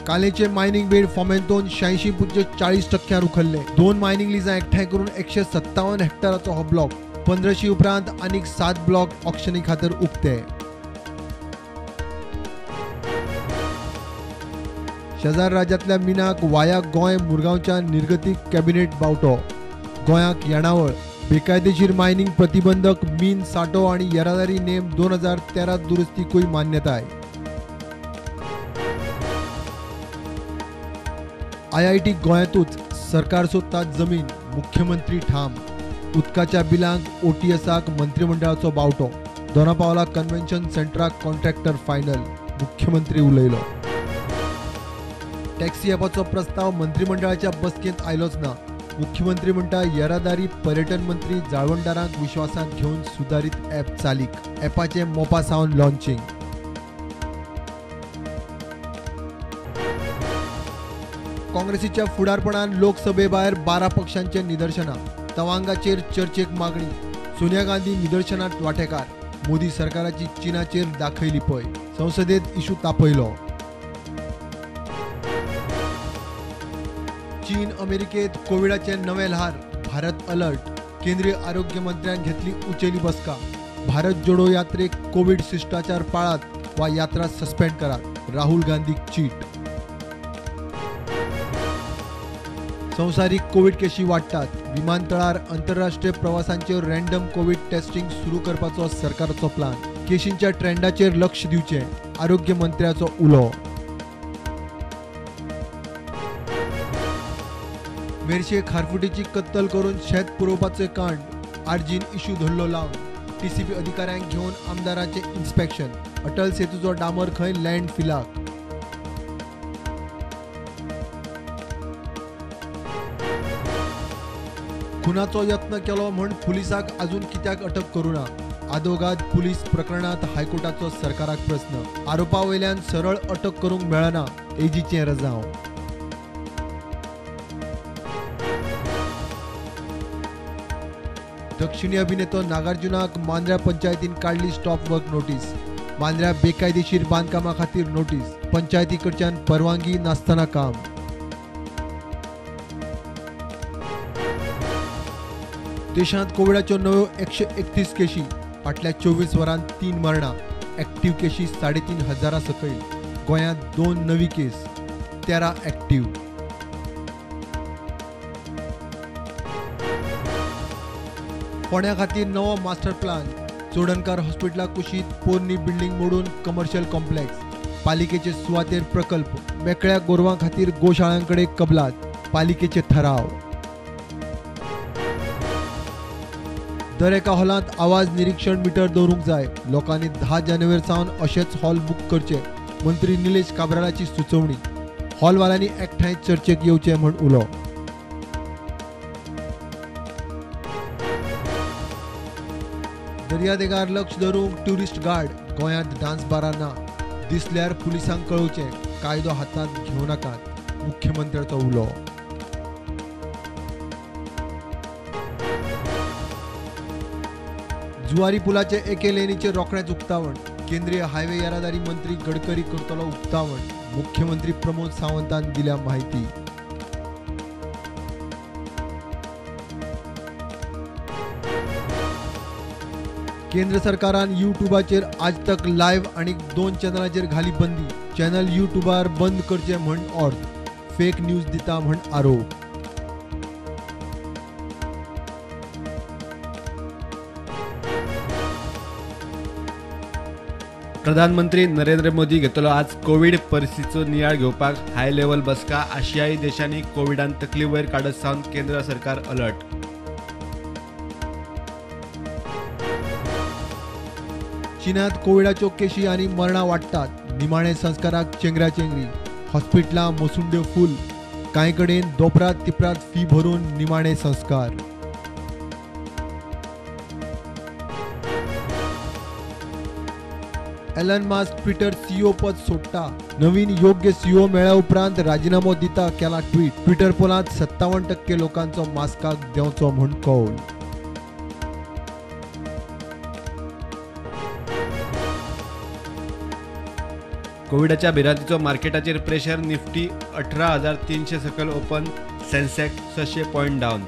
कालेचे mining bed फोमेंतोन 86.40% उखल्ले. 2 mining लिजां एकठांय करून 157 हेक्टराचो हो ब्लॉक. 15 उपरांत आनीक 7 ब्लॉक ऑक्शनी खातीर उक्ते. शेजार राज्यांतल्या मिनाक वाया गोंय मुरगांवच्या निर्गतीक कॅबिनेट बावटो. गोंयाक येणावळ. बेकायदेशीर मायनिंग प्रतिबंधक मीन साठो आनी येरादारी नेम 2013 दुरुस्तीकूय मान्यताय. आयआयटी गोंयांतूच सरकार सोदता जमीन, मुख्यमंत्री ठाम. उदकाच्या बिलांक ओटीएसाक मंत्रिमंडळाचो बावटो. दोनापावला कन्व्हेन्शन सेंटराक कॉन्ट्रॅक्टर फायनल, मुख्यमंत्री उलयलो. टॅक्सी ॲपाचो प्रस्ताव मंत्रिमंडळाच्या बसकेंत आयलोच ना. मुख्यमंत्री म्हणटा येरादारी पर्यटन मंत्री जाळवणदारांक विश्वासांत घेवन सुदारीत ॲप चालीक. ॲपाचें मोपा सावन लॉन्चिंग. काँग्रेसीच्या फुडारपणान लोकसभे भायर 12 पक्षांचे निदर्शनां. तवांगाचेर चर्चेक मागणी. सोनिया गांधी निदर्शनांत वांटेकार. मोदी सरकाराची चीनाचेर दाखयली पय. संसदेत इशू तापयलो. चीन अमेरिकेत कोविडाचे नवे ल्हार, भारत अलर्ट. केंद्रीय आरोग्य मंत्र्यान घेतली उचेली बसका. भारत जोडो यात्रेक कोविड शिष्टाचार पाळात वा यात्रा सस्पेंड करात, राहुल गांधीक चीट. संवसारीक कोविड केशी वाडटात. विमानतळार आंतरराष्ट्रीय प्रवासांचेर रॅन्डम कोविड टेस्टिंग सुरू करपाचो सरकाराचो प्लान. केशींच्या ट्रेंडाचेर लक्ष दिवचें, आरोग्य मंत्र्याचो उलो. मेरशे खारफुटीची कत्तल करून शेत पुरोवपाचें कांड, आरजीन इशू धरलो लावन. टीसीपी अधिकाऱ्यांक घेवन आमदाराचें इन्स्पेक्शन. अटल सेतूचो डांबर खंय लँड फिलाक. खुनाचो यत्न केलो म्हूण पुलिसाक अजून कित्याक अटक करूं ना? आदोगाद पुलीस प्रकरणांत हायकोर्टाचो सरकाराक प्रस्न. आरोपा वयल्यान सरळ अटक करूंक मेळना, एजीचें रजांव. दक्षिणी अभिनेतो नागार्जुनाक मांद्र्या पंचायतीन काडली स्टॉप वर्क नोटीस. मांद्र्या बेकायदेशीर बांदकामा खातीर नोटीस. पंचायती कडच्यान परवानगी नासतना काम. देशांत कोविडाच्यो नव्यो 131 केशी. फाटल्या 24 वरांत 3 मरणां. ऍक्टिव्ह केशी 3500 सकयल. गोंयांत 2 नवी केस, 13 ऍक्टिव्ह. फोंड्या खातीर नवो मास्टर प्लान. चोडणकार हॉस्पिटला कुशीत पोरणी बिल्डिंग मोडून कमर्शियल कॉम्प्लेक्स. पालिकेचे सुवातेर प्रकल्प. मेकळ्या गोरवां खातीर गोशाळांकडे कबलात, पालिकेचे ठराव. दर एका हॉलांत आवाज निरीक्षण मिटर दवरूंक जाय. लोकांनी 10 जानेवारी सावन अशेच हॉल बूक करचे, मंत्री निलेश काब्रालाची सुचोवणी. हॉलवाल्यांनी एकठांय चर्चेक येवचें म्हूण उलो. दर्यादेगार लक्ष धरूंक ट्युरिस्ट गार्ड. गोंयांत डान्स बारां ना. दिसल्यार पुलिसांक कळोवचें, कायदो हातांत घेवं नाकात, मुख्यमंत्र्याचो उलो. जुवारी पुलाचे एके लेनीचेर रोखडेंच उक्तावण. केंद्रीय हायवे येरादारी मंत्री गडकरी करतलो उक्तावण. मुख्यमंत्री प्रमोद सावंतान दिल्या माहिती. केंद्र सरकारान युट्यूबाचेर आज तक लायव्ह आनी 2 चॅनलाचेर घाली बंदी. चॅनल युट्यूबार बंद करचें म्हण ऑर्द. फेक न्यूज दिता म्हण आरोप. प्रधानमंत्री नरेंद्र मोदी घेतलो आज कोविड परिस्थितीचो नियाळ घेवपाक हाय लेवल बसका. आशियाई देशांनी कोविडान तकली वयर काडत सावन केंद्र सरकार अलर्ट. चीनात कोविडाच्यो केशी आनी मरणां वाडटात. निमाणे संस्काराक चेंगरा चेंगरी. हॉस्पिटलां मोसुंड्यो फूल. कांय कडेन दोपरात तिपरात फी भरून निमाणे संस्कार. एलन मास्क ट्विटर सीईओ पद सोडटा. नवीन योग्य सीईओ मेळ्ळ्या उपरांत राजीनामो दिता केला ट्वीट. ट्विटर पोलांत 57% लोकांचो मास्काक देंवचो म्हूण कौल. कोविडाच्या भिरांतीचो मार्केटाचेर प्रेशर. निफ्टी 18,300 सकयल ओपन, सेन्सेक्स 600 पॉयंट डावन.